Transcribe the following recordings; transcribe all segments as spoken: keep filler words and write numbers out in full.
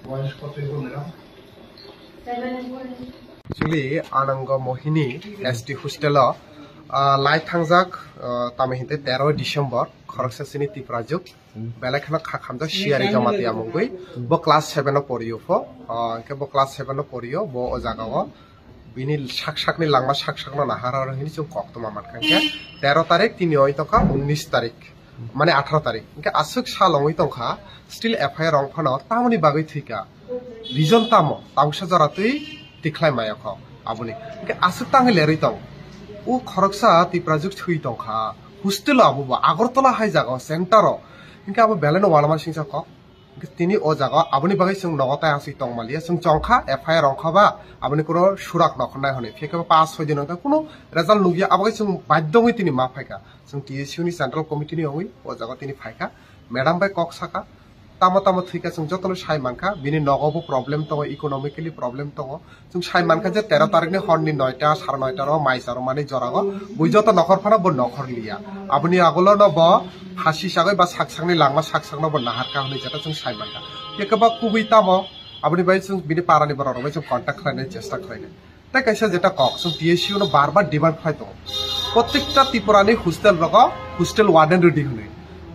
Actually, Anango Mohini S T hostel o, ah, lai thangjak, ah, tamo hinte tero December, khoroksa chini Tiprajwk, belai kheno kha khamjak Siyari Jamatia mungwi, bo class seven o poriyo pho, ah, hwnkhe bo class seven o poriyo, bo o jaga o bini sak sakni langma sak sakno nahar horo hini chwng koktwma mankha khe tero tarik, tini oi tongkha unnish tarik, mane atharo tarik. Hwnkhe aswk sal ongwi tongkha, still F I R wng phano tamoni bagwi thwikha? Reason tamo? Tabuksa jora twi tikhlai maya kho aboni. Hwnkhe aswk tangwi lerwi tong. O khoroksa Tiprajwk thwi tongkha, hostel o abo bo Agartala hai jaga o center o. Hwnkhe abo belai no uanama singsa kok. Tini o jaga aboni bagwi chwng nogo tai aswi tongmaliya, chwng chongkha F I R wngkha ba aboni kuro surak nokhornai hwnwi, phiya khe pas soi din wngkha, kunu result nukya, abagwi chwng baidhyo wngwi tini ma phaikha, chwng T S U ni central committee ni wngwi o jaga tini phaikha, madam bai kok sakha, tamo tamo thwikha chwng jotono sai mankha, bini nogo bo problem tongo, economically problem tongo, chwng sai mankha je tero tarikni horni noita, sare noita ro mai charo mani jorago bui joto nokhor phano bo nokhor liya. Aboni agulo no bo phasi sagwi ba sak sakni langma sak sakno bo naharkha hwnwi jeta chwng sai mankha. Ekaba kubui tamo aboni bai chwng bini parani borok rok bai chwng contact khlainai, chesta khlainai. Tei kaisa jeta kok chwng T S U no bar bar demand khlai tongo, prottekta Tripurani hostel rogo hostel warden rwdi hwnwi.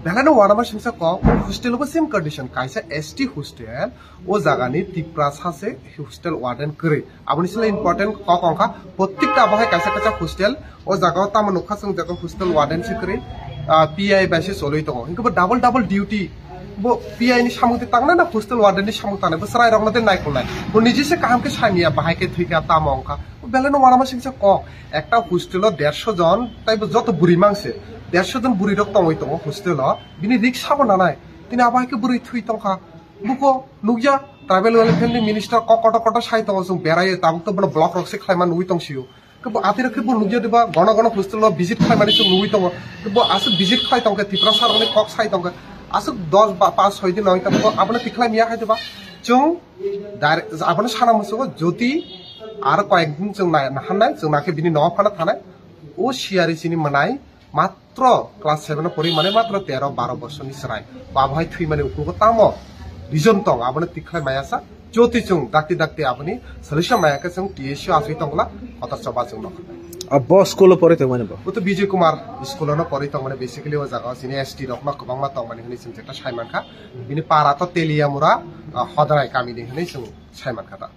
Belai no uanama singsa kok, o hostel bo same condition, kaisa S T hostel, o jagani Tiprasa se hostel warden kwrwi. Aboni sle important kok wngkha, prottekta abo hai kaisa kaisa hostel, o jaga o tamo nukha chwng jaga hostel warden se kwrwi, ah, P I bai se cholwi tongo. Hwnkhe bo double double duty, bo P I ni samung twi tangnai na hostel warden ni samung tangnai, bo chwrai rokno de naikolnai. Bo niji se kaham khe saimanya, bahai khe thwikha, tamo wngkha. Bo belai no uanama singsa kok. Ekta hostel o dersho jon, tai bo joto bwrwi mang se. Dersho jon bwrwi rok tongwi tongo hostel o. Bini risk sabo nanai. Tini abo hai khe bwrwi thwi tongkha. Buko nukya, tribal welfare ni minister kok kotor kotor sai tongo, chwng berai tabuk to bono block rok se khlaima nugwi tong sio. Kebo atiro kebo nukya diba, gono gono hostel o visit khlaimani chwng nugwi tongo. Kebo aswk visit khlai tongkhe, Tiprasa rokni kok sai tongkhe. Aswk dos ba pas soi din nai tamo abono tikhlai miya hai diba. Chwng direct abono sana musugo, jodi ar koyek din chwng nai nahannai, chwng nakhe bini nogo phano thanai. O siyari chini mwnai mat matro class seven o pori mane matro tero baro bosorni chwrai. Bo abo hai thwimani ukugo tamo reason tong, abono tikhlai maya sa. Joti chwng dakti dakti aboni solution maya khe chwng T S U aswi tongla kotor choba chwng nokha. Abo school o pori tongmani bo? Bo to Bijay Kumar school ano pori tongmani, basically o jaga o chini S T rok no kwbangma tongmani hwnwi chwng jeta sai mankha. Bini para to Teliamura, ah, Hodrai kamini hwnwi chwng sai mankha ta.